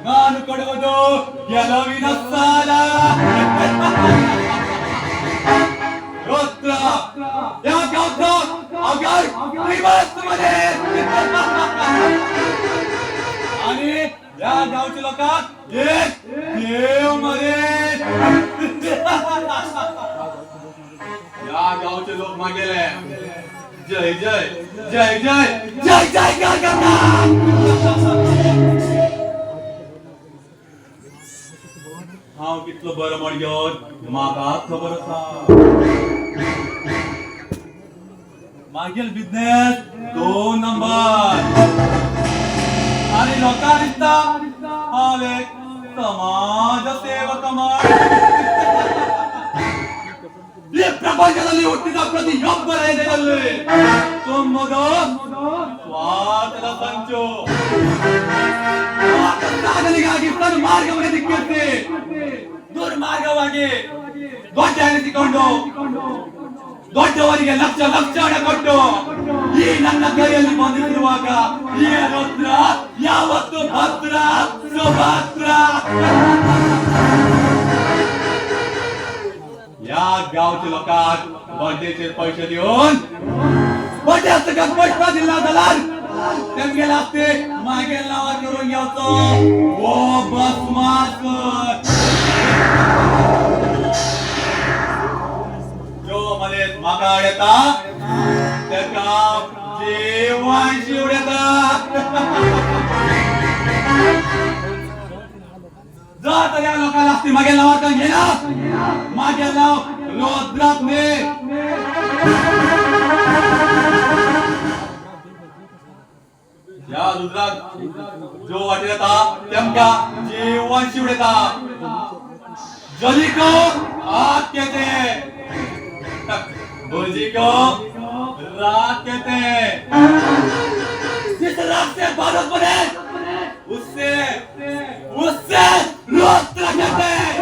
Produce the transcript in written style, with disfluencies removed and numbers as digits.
ನಾನು ಕೊಡುವುದು ಗೆಲುವಿನ ಸಾಲ. ರುದ್ರ ಯಾಕಾದ್ರೂ ಅಗರ್ ಶ್ರೀಮಂತ मने आणि या गावच्या लोकात एक देव मध्ये. या गावचे लोक मागेले जय जय जय जय जय जय करतात. हांव कितलो बरो मडग्यो म्हाका खबर आसा. मागील बिझनेस 2 नंबर आणि लोकां दिसता हांव एक समाज सेवक म्हण. ಈ ಪ್ರಪಂಚದಲ್ಲಿ ಹುಟ್ಟಿದ ಪ್ರತಿಯೊಬ್ಬರ ಎದೆಯಲ್ಲಿ ತುಂಬುದು ಸ್ವಾರ್ಥದ ಸಂಚು. ಸ್ವಾರ್ಥ ಸಾಧನೆಗಾಗಿ ಸನ್ಮಾರ್ಗವನ್ನು ಧಿಕ್ಕರಿಸಿ ದುರ್ಮಾರ್ಗವಾಗಿ ದೊಡ್ಡ ಎನಿಸಿಕೊಂಡು, ದೊಡ್ಡವರಿಗೆ ಲಕ್ಷ ಲಕ್ಷ ಹಣ ಕೊಟ್ಟು ಈ ನನ್ನ ಕೈಯಲ್ಲಿ ಬಂದಿರುವಾಗ ಈ ರುದ್ರ ಯಾವತ್ತು ಭದ್ರ ಸುಭದ್ರ. या गावच्या लोकांक बर्थडेचे पैसे देऊन बर्थडे असतं पैसा दिला जाल्यार तेमगेले असते मागेल नावार करून घेवचो वो बसमासूर. जो मनीस म्हाका अडयता तेका जीवान शिवडयता. जर तर या लोकांना असते मागेल नावार करून घेना, मागेल नाव रुद्रात न्ही. या रुद्राक जो वाटेर येता तेमकां जीवन शिवडयता. जली को आग कहते हैं, भुर्जी को राख कहते हैं. जिस राख से बारूद बने उससे उससे रुद्र कहते हैं.